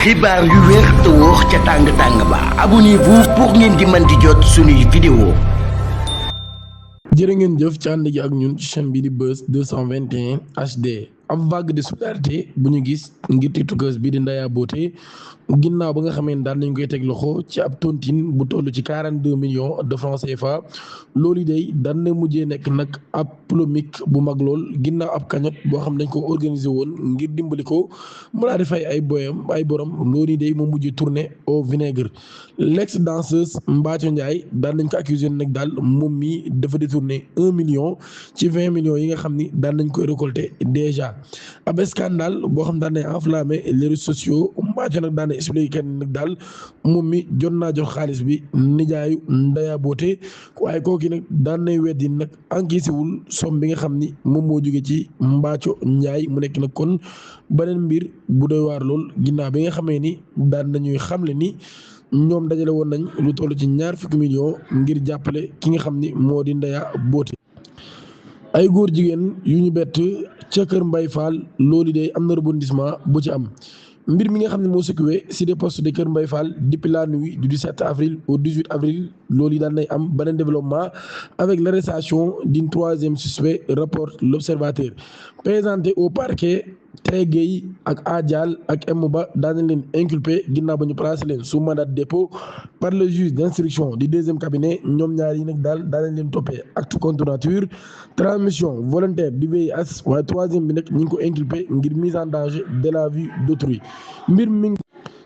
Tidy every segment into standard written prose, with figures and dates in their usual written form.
xibaar yu wér te wóor ca tàng-tàng ba abonnez-vous pour ngeen di mën di jot suñuy vidéo. jërë ngeen jëf ci ànd gi ak ñun ci chaîne bi di Buzz 221 HD ab vague de solidarité bu ñu gis ngir tiktokeuse bi di Ndaya Beauté ginnaaw ba nga xamee ne daan nañ koy teg loxo ci ab tontine bu toll ci 42 millions de francs CFA loolu day daan na mujjee nekk nag ab polémique bu mag lool ginnaaw ab cagnotte boo xam dañ ko organiser woon ngir dimbali ko mu daal di fay ay borom loolu day mu mujjee tourné au vinaigre l'ex danseuse Mbathio Ndiaye daan nañ ko accusé nag daal moom mi dafa détourné 1 million ci 20 millions yi nga xam ni daan nañ koy récolté déjà ab scandale boo xam daan nañ enflammé les réseaux sociaux Mbathio nag daan na expliqué kenn nag daal moom mi jot naa jox xaalis bi nijaayu Ndaya Beauté waaye kooki nag daan nay weddi nag encaissé wul somme bi nga xam ni moom moo jóge ci Mbathio Ndiaye mu nekk nag kon beneen mbir bu doy waar lool ginnaaw bi nga xamee ni daan nañuy xamle ni ñoom dajale woon nañ lu toll ci 20 millions ngir jàppale ki nga xam ni moo di Ndaya Beauté. ay góor jigéen yu ñu bett ca kër Mbay Fall loolu de am na rebondissement bu ci am mbir mi nga xam ne moo secoué si des postes de kër Mbay Fall depuis la nuit du 17 avril au 18 avril loolu yi daan nay am beneen développement avec l'arrestation d'une troisième suspect rapporte l'observateur présenté au parquet. Trey Gueye ak Adial ak Mba daan nañ leen inculpé ginnaaw ba ñu placé leen sous mandat de dépôt par le juge d'instruction du deuxième cabinet ñoom ñaar yi nag daal daan nañ leen toppee acte contre nature transmission volontaire du VIH waaye troisième bi nag ñu ngi ko inculpé ngir mise en danger de la vie d'autrui mbir mi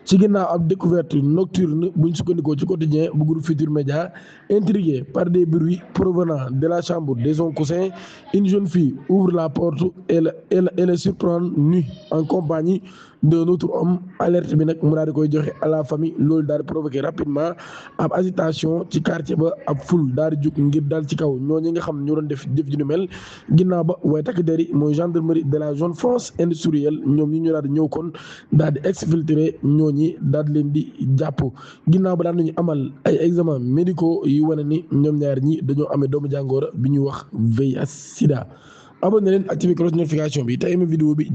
ci ginnaaw ab découverte nocturne buñ sukkandikoo ci quotidien bu groupe Futurs Médias intrigué par des bruits provenant de la chambre de son cousin une jeune fille ouvre la porte et le surprend nue en compagnie d'un autre homme alerte bi nag mu daal di koy joxe à la famille loolu daal di provoqué rapidement ab agitation ci quartier ba ab ful daal di jug ngir daal ci kaw ñooñu nga xam ñoo doon def jëf ju ni mel ginnaaw ba waaye takk der yi mooy gendarmerie de la zone France industrielle ñoom ñu daal di ñëw kon daal di exfiltré ñooñi daal di leen di jàpp ginnaaw ba daan nañu amal ay examens médicaux yi wane ni ñoom ñaar ñi dañoo amee doomu jàngoro bi ñuy wax VIH/Sida abonné leen activé cloche notification bi te aimé vidéo bi.